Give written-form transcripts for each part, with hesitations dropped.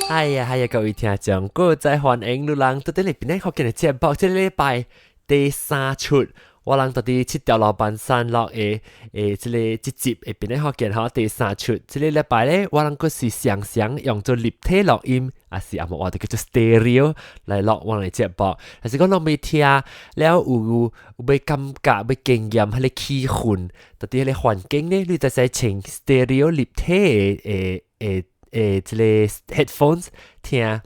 哎呀，係啊，各位聽眾，閣再歡迎你人到底嚟邊個福建的節目？這個禮拜第三出，我人到佇七條路半山落的誒，這個這集的邊個福建吼第三出，這個禮拜咧，我人閣是常常用做立體錄音，抑是紅毛話就叫做 stereo 來錄我人的節目。但是講攏未聽了有有欲感覺欲經驗彼個氣氛，到底彼個環境咧，你就使穿 stereo 立體的誒誒。誒，這個 headphones 聽，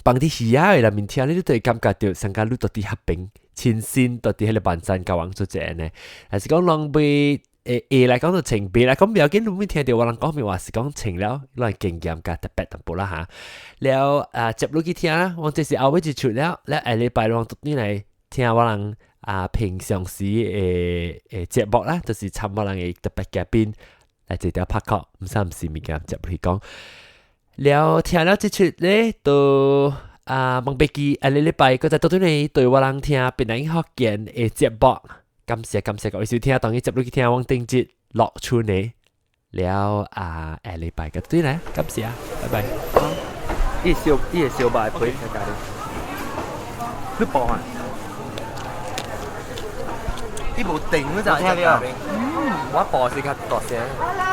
放佇耳仔的內面聽，你都會感覺著，上甲你到佇彼邊，親身到佇彼個萬山共人做者呢。但是講攏欲誒會來講就穿，袂來講不要緊，你欲聽著我人講的話是講穿了，咱經驗較特別淡薄啦哈。了啊，接落去聽啦，我這是後尾一出了，了下禮拜我轉來聽我人啊平常時的的節目啦，就是參我人的特別嘉賓。來這條拍殼，毋啥毋是物件接落去講。了聽了這出咧，都啊，望袂記下個禮拜，閣再倒轉來對我人聽檳榔福建的節目。感謝感謝各位收聽，當然接落去聽我頂節樂春的。了啊，下禮拜閣轉來，感謝，拜拜。伊燒伊會燒肉的皮，你報啊？伊無定嗰陣，聽到？我報是較大聲。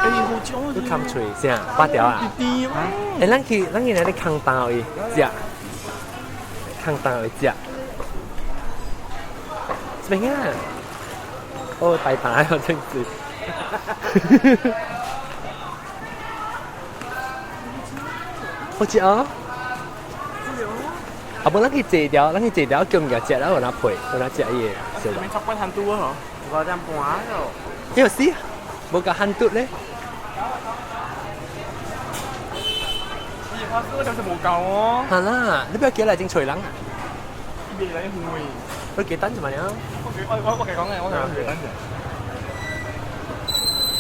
哎，好食。你冚喙啥？八條啊？欸，咱去咱去哪裡空擔位食？空擔位食。這邊啊？哦，大大哦，真是。好食哦。啊，無咱去坐條，咱去坐條叫物件食，然後有哪配，有哪食伊的燒肉。超過限度啊！5點半咯。有死，無共限度咧。你話我就是無夠哦。係啦，你不要叫來真揣人啊。未來會。你記等一下了。我我我講嘅，我講記等者。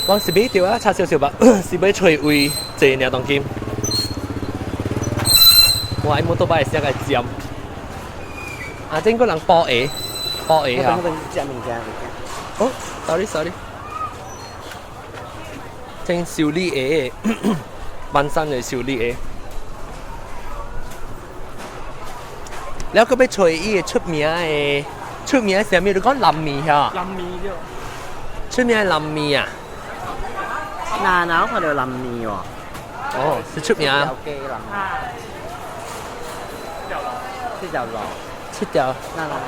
我是買著啊，差少少吧，是欲揣位坐爾當今。我喺摩托車聲個尖。啊，這個人包鞋，包鞋哈。食物件。哦，sorry sorry。這修理鞋，萬山的修理鞋。了，閣欲揣伊個出名的，出名的啥物？你講南麵哈？南麵對。出名的南麵啊？哪哪看著南麵喎？哦，是出名。七條路。七條。哪哪？啊，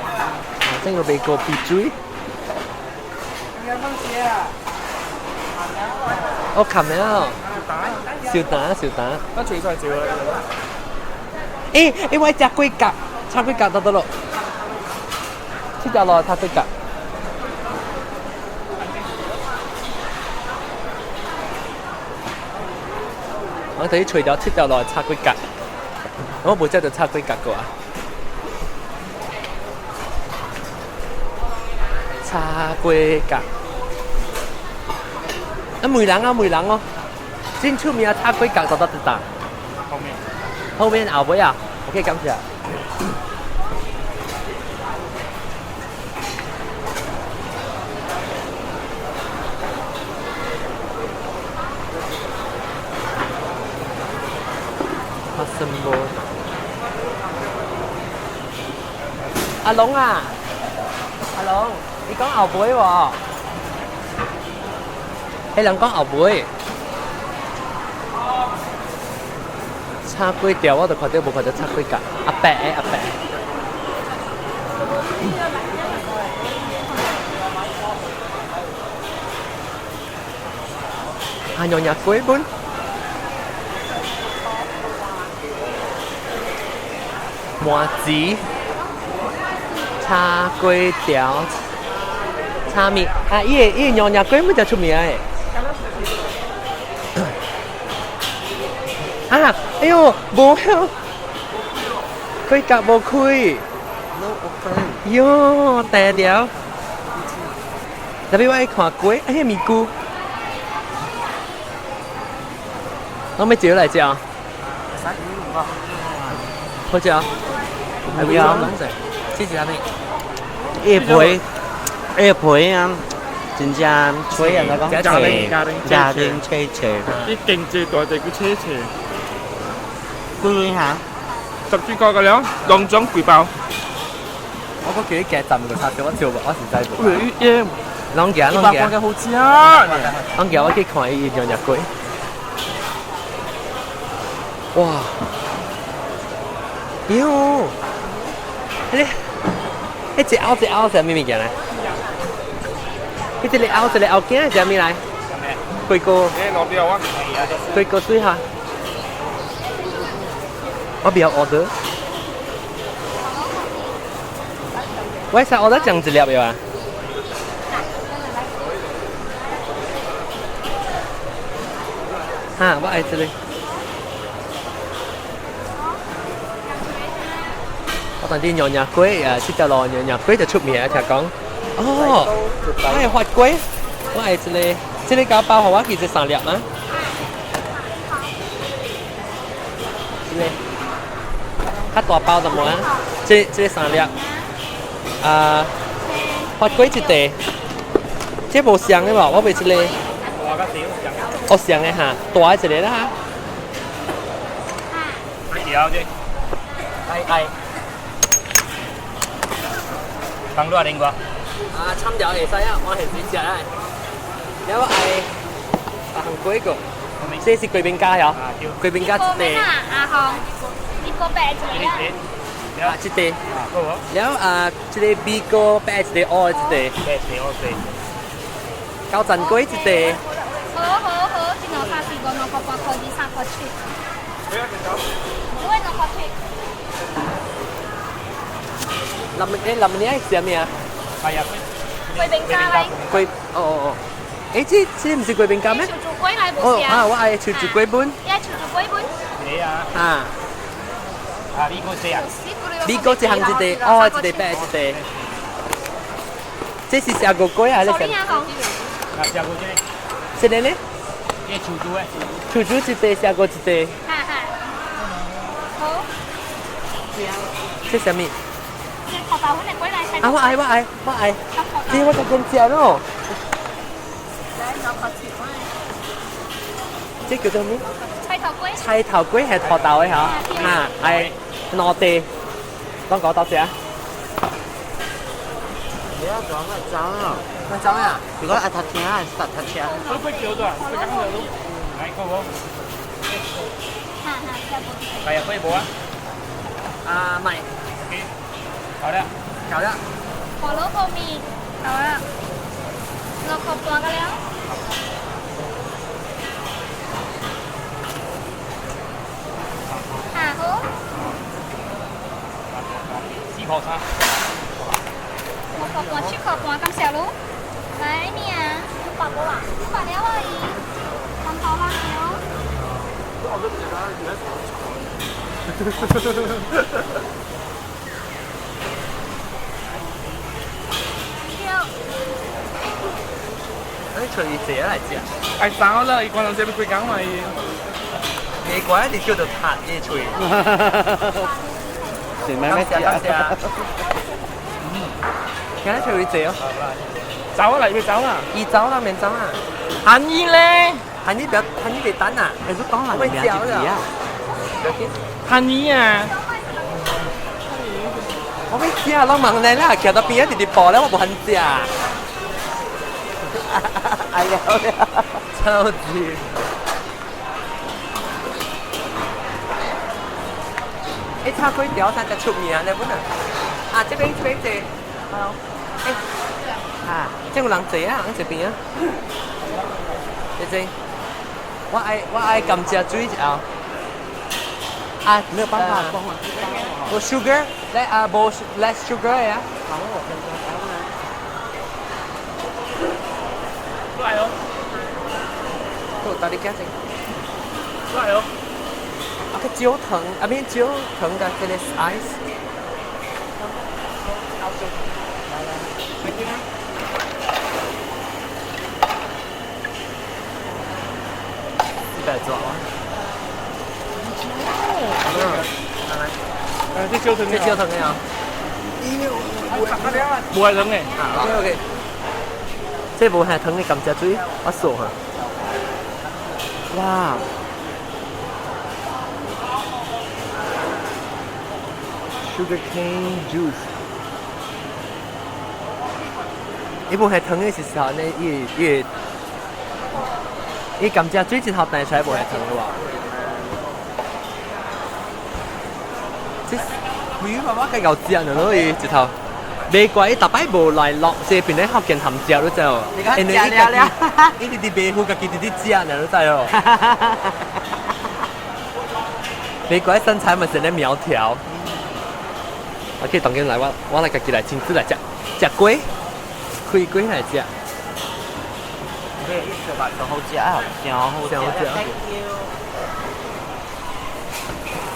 這個賣高鼻水。哦，冚了。小打小打。那吹出來少啦。欸欸，我食幾角，炒幾角得得咯。七條路炒幾角。我等於吹掉七條路炒幾角，我無食著炒幾角過啊。炒粿角。啊，梅人啊，梅人哦，真出名啊！炒粿角就得得得。後面。後面後尾啊，OK，感謝。發生無？阿龍啊，阿龍，你講後尾喎？彼人講後尾，炒粿條我都看著無看著炒粿角，阿伯的阿伯。啊，娘惹粿本。麻糍、炒粿條、炒麵，啊，伊个伊个娘惹粿本誠出名的。啊！哎喲，無曉，粿角無開。 No open。喲，大條。特別我愛看粿，哎呀，咪菇。我欲招來食。好食。係啊。這是啥物？伊皮，伊皮啊，真正脆啊！來講，脆，加丁脆脆。伊勁濟大隻，閣脆脆。幾鐳嚇？ 14塊個了，兩種幾包。我講叫你加浸個叉燒，我照我實在無。喂，耶！攏行攏行。 100塊好食啊！攏行，我去看伊娘惹粿。哇！喲！你，彼一凹一凹是啥物物件來？彼一個凹一個凹囝是啥物來？粿糕。誒，攞掉啊！粿糕水下。我不要 order。我使 order 醬一粒的啊？哈，我愛這個。我當啲娘惹粿啊，這條路娘惹粿就出名，聽講。哦，我愛發粿，我愛這個，這個餃包予我其實三粒啊。這個較大包就無啊，這三粒。啊，發粿一塊，這無雙的無，我買這個。哦，雙的哈，大的一個啦哈。條啫。愛愛。放多少個？啊，參條會使啊，我現時食啊。了我愛啊，紅粿個，這是貴賓家喲，貴賓家一塊。阿紅，一個白一個啊。啊，這塊。了啊，這個米糕白一個，烏一個。白一個烏一個。九層粿一塊。好好好，一兩三四五六七八九二三九七。我2塊7。林誒，林你愛食咩啊？係啊，貴賓家來。貴哦哦哦，誒，這毋是貴賓家咩？樹柱粿來無哦啊，我愛樹柱粿本。你愛樹柱粿本？你啊。啊。啊，你個食啊？米糕一項一塊，哦，一塊白一塊。這是砂鍋粿啊？你食？啊，砂鍋這個。這個呢？這樹柱的。樹柱一塊，砂鍋一塊。哈哈。好。這啥物？啊！我愛我愛我愛，這我就跟食咯。這叫做咩？菜頭粿。菜頭粿係土豆的嗬，啊，係兩塊，攏講多謝啊。你要講乜走啊？乜走啊？如果阿塔車啊，實塔車。都不叫做，不講了都。來個無？係啊，可以無啊？啊，唔係。好了。好了。火蘿蔔麵，好啊。6塊半個了。啊好。4塊3。6塊半，7塊半，感謝囉。來咩啊？六百個啊？600了啊姨。三頭啦哦。你隨意來食。愛走啦，伊關人這邊幾工嘛伊。你怪你叫做塌你喙。是咩咩感謝。嗯。今日隨意坐哦。走啊，嚟要走啊。伊走啦，免走啊。韓姨咧？韓姨不要，韓姨別等啊。你都講啦，會走啦。韓姨啊。我欲食，攏問你啦，徛到邊仔直直步咧，我無肯食。哎呀！超級。欸，炒粿條啥才出名咧？本啊！啊，這邊這邊坐。欸，啊，這有人坐啊，這邊啊。這這，我愛甘蔗水一下。啊，沒有辦法，無 sugar，來啊，無 less sugar 呀。來哦。好，到你加先。來哦。啊，個焦糖，啊邊焦糖嘅這個 ice。400抓啊！啊，這焦糖，這焦糖的啊。無愛糖的。啊，OK OK。這無係糖的甘蔗水，我傻哈。哇！ Sugar cane juice。伊無係糖的是時候呢，伊伊伊甘蔗水一頭彈出來無係糖的話。這魚媽媽計夠食呢，咯伊一頭。袂怪伊逐擺無來落，這邊咧福建含食你知無？你講食了了，伊直直白虎，家己直直食呢，你知無？袂怪身材嘛是咧苗條。OK，當今來我來家己來親自來食，食粿，開粿來食。對，一小把就好食啊，上好食。Thank you。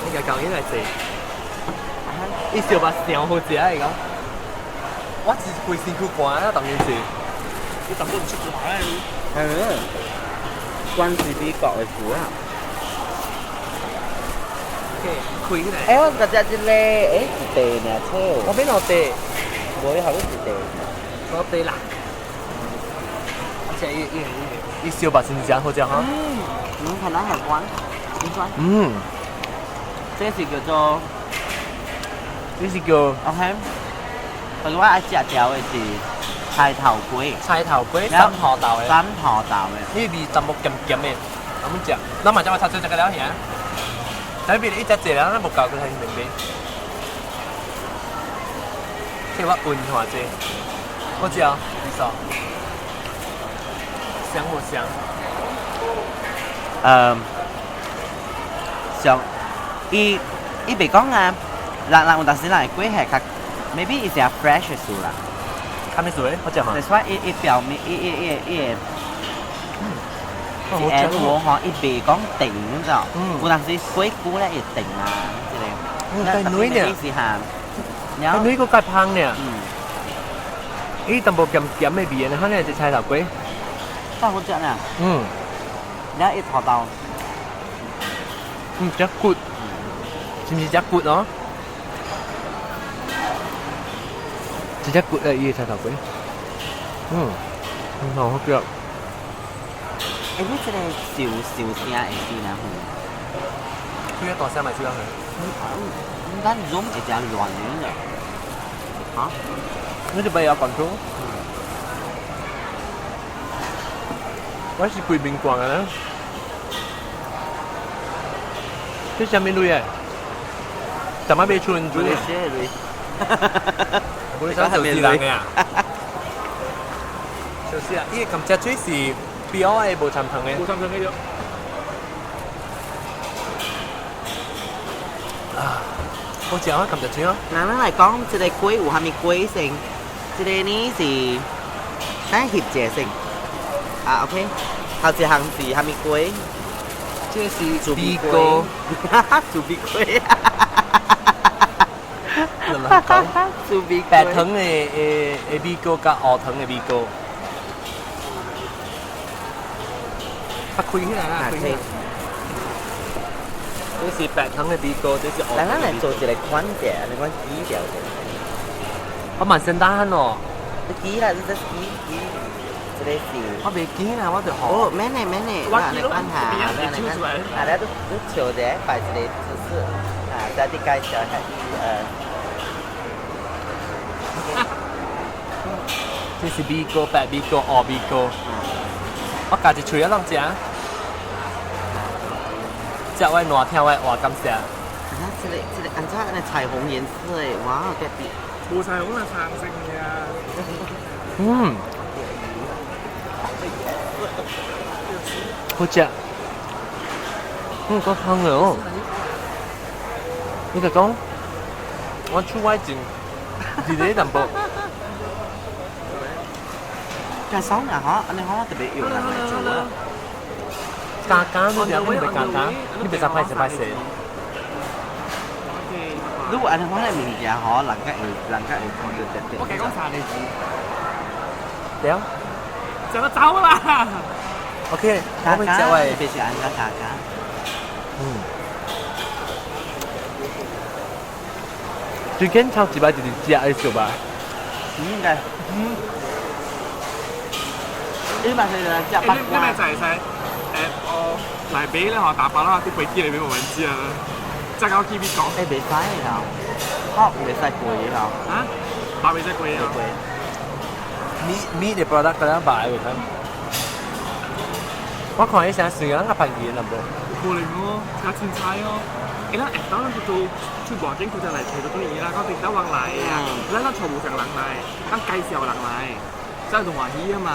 你家講伊來食，伊小把上好食伊講。我是規身軀汗啊，當然是。你淡薄唔出汗咧？係啊，關是美國的事啊。 OK，開起來。欸，我食這個，欸，一塊爾草。我欲兩塊。無，伊予你一塊。兩塊啦。而且伊伊伊伊燒肉真正好食哈。嗯，你看咱係關，你看。嗯。這是叫做，這是叫。 OK。我愛食條的是菜頭粿，菜頭粿三河豆的，三河豆的，呢味淡薄鹹鹹的，咁食，咱嘛只話插水食個了兄，但係一隻濟了，咱無夠佢係明明。這我溫下這，好食啊，你說，香無香？上，伊伊袂講啊，人人有當時人的粿係較。Maybe 伊是 fresh 的事啦，啥物事咧？好食嘛？所以伊伊表面伊伊伊伊會，是我吼，伊袂講定，你知道？有當時粿久咧會定啊，這個。嗯，但軟呢？是哈，但軟閣較芳呢。伊淡薄鹹鹹的味，可能是菜頭粿。真好食呢。嗯。了伊頭豆。嗯，真骨，是毋是真骨哦？直接骨啊！伊個菜頭粿，嗯，很好食。欸，你這個燒燒聲會是哪款？開個大聲咪燒佢。嗯，咱 Zoom 會真亂的，嚇？你就不要關注。我是貴賓館的啦。這啥物類的？怎麼買春水？我想笑死人的啊！笑死啊！伊個甘蔗水是標的，無摻糖的。無摻糖的著。啊！好食啊，甘蔗水啊！咱來講，這個粿有啥物粿性？這個呢是咱翕一下先。啊，OK。頭一項是啥物粿？這是米糕。豬鼻粿。白糖的的的米糕佮烏糖的米糕，啊開起來啦！開起來。這是白糖的米糕，這是烏糖的米糕。來，咱來做一個款者，你講記掉者。我蠻簡單哦。你記啦，你這記記，這個是。我袂記啦，我就學。哦，免嘞免嘞，我記咯，啊，來，你你笑者，擺一個姿勢，啊，再你介紹下伊。這是米糕，白米糕，烏米糕。我咬一喙仔攏食，食我爛聽我話感謝。啊，這個這個按怎按呢彩虹顏色的，哇，特別。無彩虹係橙色嘅啊。嗯。好食。嗯，夠香的哦。你就講，我出外景，佇咧淡薄。但爽啊！嗬，按呢嗬特別有人來做啊。加加你兩個唔加加，你別使歹勢歹勢。如果按呢款的物件嗬，人家會人家會看到特別。我計講三個字。對啊。就得走啦。 OK，我會食喂。別是按個加加。嗯。最近頭一擺就是食的小吧。應該。嗯。你嘛是食八你你咪就係使我嚟俾咧，我打包啦，啲飛機裏邊冇人知啊，再搞 K B 講。欸，袂使啦。肉袂使貴吼。啊，肉袂使貴啊。貴。 meat 的 product 嗰兩擺袂看。我看伊成水啊，較便宜啦無。可能哦，較凊彩哦。欸，咱下晝咱就出外景，佢就來提到啲嘢啦，講定得往來啊，咱咱全部上人來，咱介紹人來，這樣就歡喜啊嘛。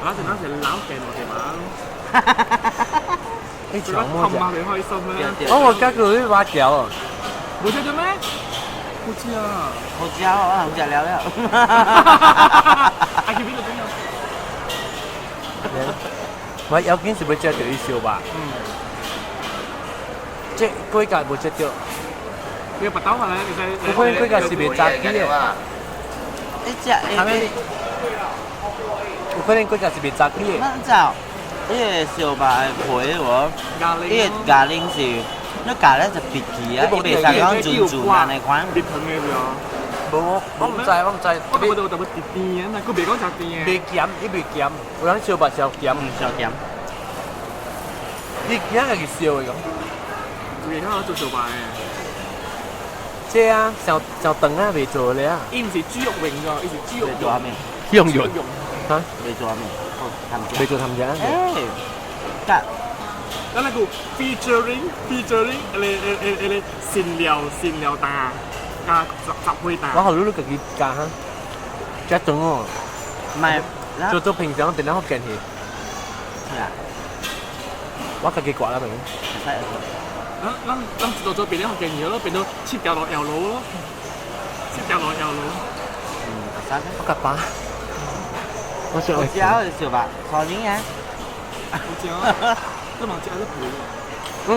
咱就咱是老見我哋嘛。你講乜啫？你開心咩？哦，我感覺你挖條哦。冇食咗咩？冇食啊！冇食啊！我唔食了了。阿佢邊度邊啊？我要緊是要食到伊燒肉。嗯。這幾個無食到。你個白豆係咧？你使？我可能幾個是袂炸起的。你食？係咪？有可能幾個是袂炸起的。咱食，伊個燒肉的皮無？伊個咖喱是，你咖喱是別去啊，伊袂使講純純按呢款。別糖的對啊。無，我毋知，我毋知。我感覺有淡薄甜啊，佢袂講食甜的。袂鹹，伊袂鹹，有人燒肉燒鹹。嗯，燒鹹。你今日去燒的講？自己較做燒肉的。這啊，上上長啊，袂做咧啊。伊毋是豬肉榮咋，伊是豬肉做啥物？豬肉榮。嚇？袂做啥物？袂做譚仔。欸，得。咱那個 featuring 個新料蛋加雜燴蛋。我好你自己加哈，加長哦。唔係，做做平常電腦福建戲。係啊。我自己掛啦，明。咱做做變咗福建戲咯，變到七條路搖路咯，七條路搖路。嗯，啥？我夾爸。我想。我食燒肉，可能啊。我食。你嘛食得肥。嗯。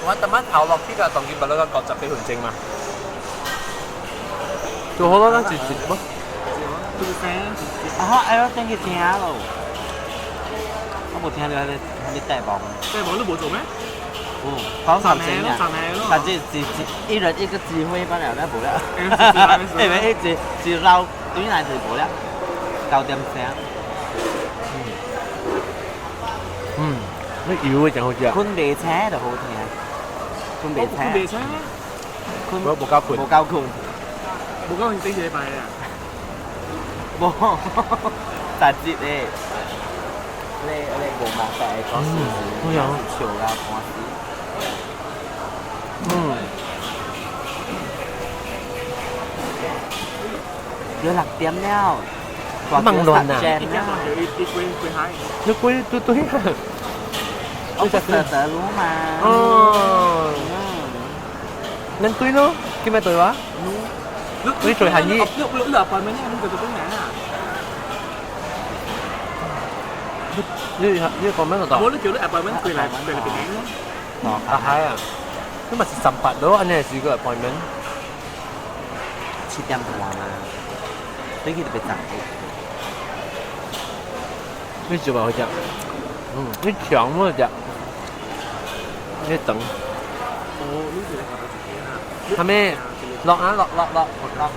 我特晚頭落呢個當見白攞個58分鐘嘛。做好多咱一一不？啊，哎，我等去聽咯。我無聽到彼個帶棒。帶棒你無做咩？哦，講實正啊，反正是一人一個機會罷了，那無了。因為一直一繞對來就無了，9點聲。嗯，那油的真好食。困袂醒就好聽，困袂醒。困袂醒。困無夠困。無夠困。無夠困頂一禮拜啊！無，實質的。你無毛病講事實，笑到半死。嗯。要6點了。忙亂啊！你過對對啊！我不得得路嘛。哦。恁對咯，叫咩對話？你做行醫。你 appointment 你做做邊啊？你講咩度？我你叫你 appointment 過來過來邊咯。啊係啊，咁咪是18咯，按呢是個 appointment。 7點半嘛，你去特別早。你做咪好食？嗯，你強麼食？你等。哦，你是嚟學係咩？落啊落落落落。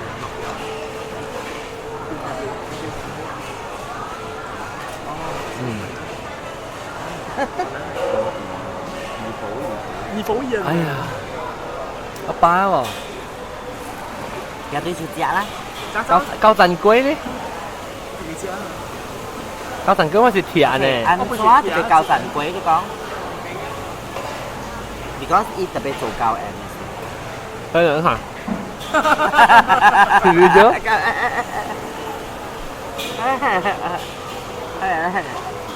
嗯。二保二。哎呀，阿爸喎。有啲去食啦。高蛋龜咧？高蛋龜我是甜的。安怎特別高蛋龜你講？你講伊特別做高 M。睇兩下。是唔是？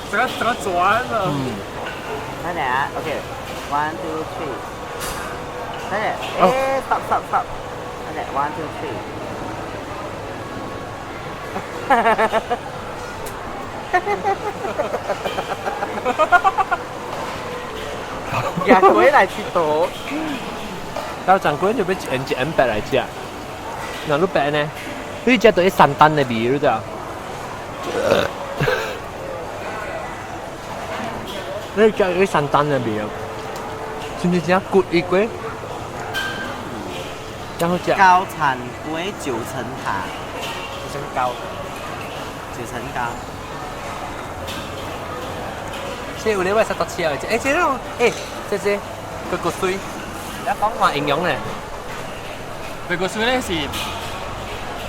這個轉了。嗯。睇下，OK，one two three。睇下，欸，stop stop stop。睇下，one two three。日鬼來佚佗，到長龜就要一円一円白來食，若你白呢？你食到一山丹的味，你知道？你食到山丹的味啊？是毋是真骨一粿？真好食。高產粿九層塔，真高。九層高。這有咧，我實到車的，欸，這種，欸，這個個水，你講話營養咧。白骨水咧是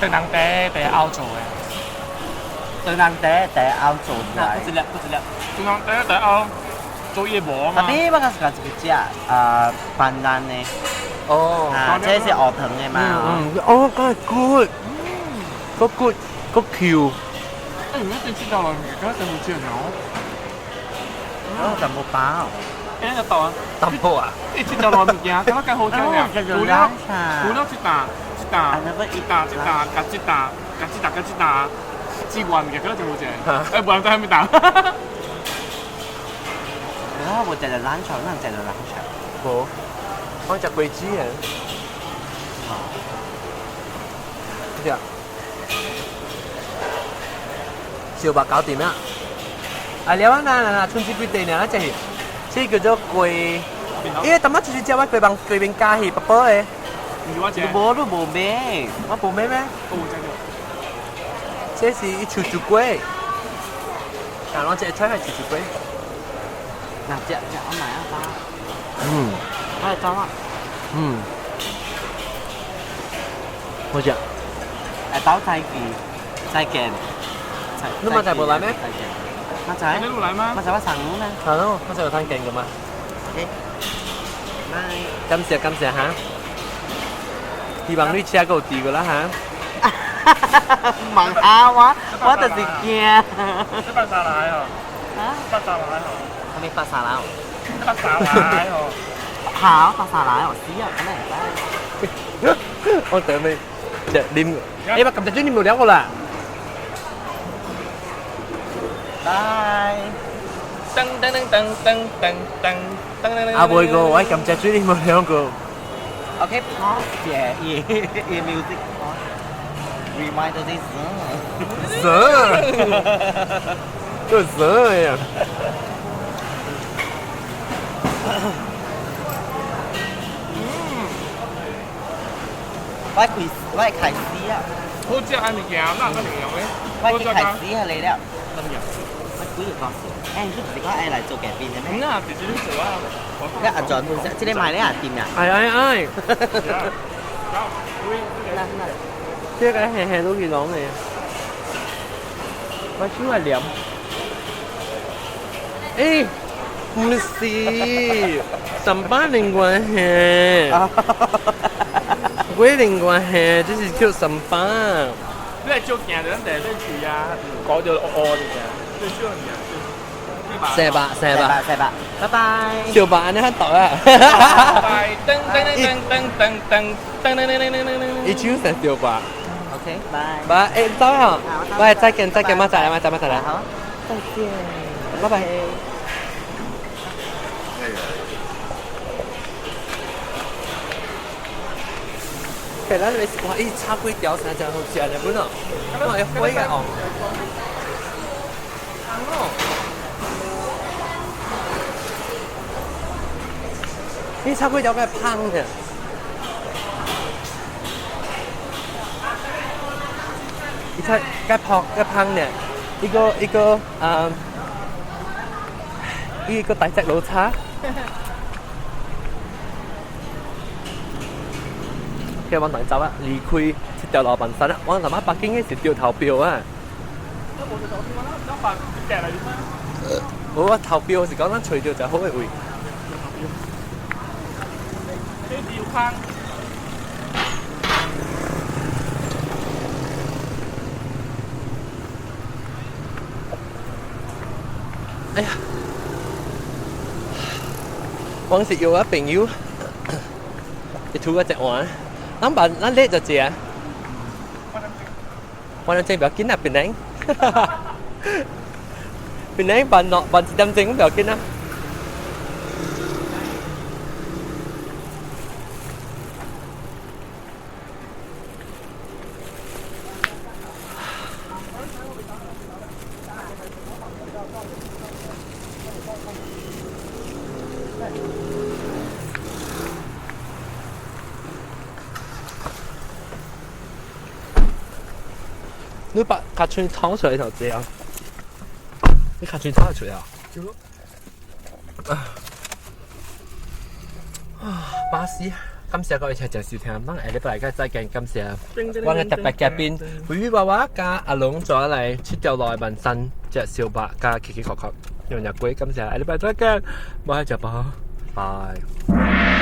長人茶茶後做的。長人茶茶後做出來。一粒，一粒。長人茶茶後做伊無嘛。特別我較喜歡這個食啊，斑蘭的。哦。啊，這是學糖的嘛。嗯嗯。哦，咁係 good，個 good，個 Q。哎，你這吃到了，你剛才冇食喏。哦，淡薄飽。哎，個豆啊，淡薄啊。一吃到落物件，感覺較好食爾。除了除了一啖一啖一啖一啖，加一啖加一啖加一啖，之外物件，感覺真好食。哎，無人知啥物啖。我無食到冷場，咱食到冷場。無，我食果子啊。對啊。小白搞掂啦。啊，了啊，嗱嗱嗱，春節幾地呢？這是，這叫做雞。咦，淡仔就是食我雞飯雞面加魚白白的。你無你無買，我無買咩？我有食著。這是一樹樹雞。但我這個菜係樹樹雞。嗱，食食我買啊包。嗯。我來走啊。嗯。好食。來包菜記，再見。你嘛在無來咩？馬仔，你有來嗎？馬仔我上路呢。係咯，我就有攤鏡噶嘛。 OK，拜。感謝感謝哈。希望你車夠治個啦哈。問下我，我就是驚。你白沙來哦。啊？白沙來哦。啥物白沙來哦？白沙來哦。好，白沙來哦，死啊，咁嚟。我等你食啉。哎，我今日終於冇了個啦。拜。噔噔噔噔噔噔噔噔噔。阿妹哥，我今日終於冇了個。 OK, pause 耶，伊伊 music pause. Remind 啲蛇。蛇。個蛇呀。我開我開始啊！好食嘅物件，哪有咁形容咧？我開始啊嚟了。真嘅。我幾日講笑？哎，你唔是講愛來做嘉賓的咩？嗯啊，直接做啊！你阿轉，這個賣你阿店啊？哎哎哎！這個輕輕都去講嘅，我手係黏。哎，唔是，上班另關係，我另關係，這是叫上班。你係照鏡就咱第日去啊，講就哦哦嘅，最少嘅。四百，四百，四百，拜拜。小白，你喺度啊？拜，噔噔噔噔噔噔噔噔噔噔噔噔。一手成小白。 OK，拜。拜，哎，走啊！喂，再見，再見，馬仔來，馬仔，馬仔來。好，再見，拜拜。其實你哇，伊炒幾條成真好食咧，本哦，我會火嘅哦。伊炒粿條較芳嘅，伊炒較泡較芳嘅，一個一個啊，一個大隻老叉。佢往頭走啊，離開這條路板山啊，我諗下北京嘅是掉頭標啊。我頭標是講咱揣著就好嘅位。哎呀，我是約我朋友，伊吐我一碗，咱辦咱叻就食，我兩正不要緊啊，檳榔，檳榔辦落辦一點鐘不要緊啊。你把卡穿掏出來頭這樣，你卡穿掏出來啊？巴士，感謝各位聽眾收聽，咱下禮拜再見，感謝。我嘅特別嘉賓，維維娃娃加阿龍做來七條路的萬山隻小白加奇奇殼殼，用日龜，感謝，下禮拜再見，冇喺直播，拜。